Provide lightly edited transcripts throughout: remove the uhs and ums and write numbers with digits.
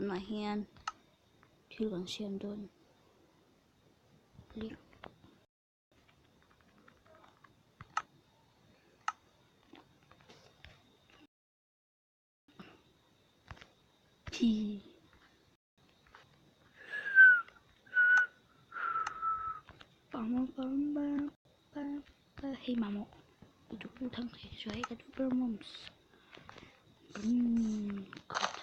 Tunah hian thil kan siam dawn click. P. Bam bam bam bam bam. Hei mamawh duh thang thei chu hei ka duh ber moms. Cut.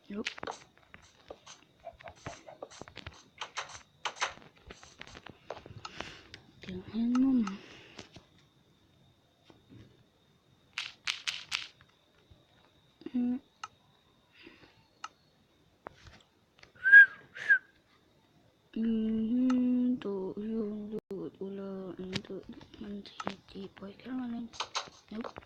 Nope. Tiang hian mawm. Nope.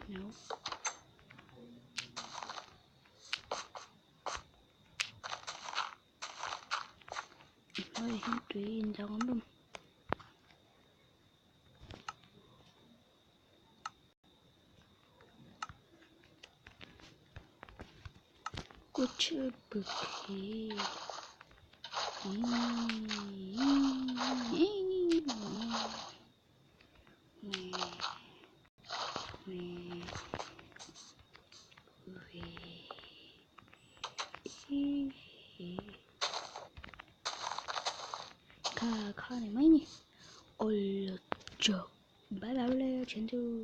No. Hnuaiah hian tui inzang awm hlawm. कुछ भी Kha kha ni mai ni. Ol chok. Bye bye le chen chu.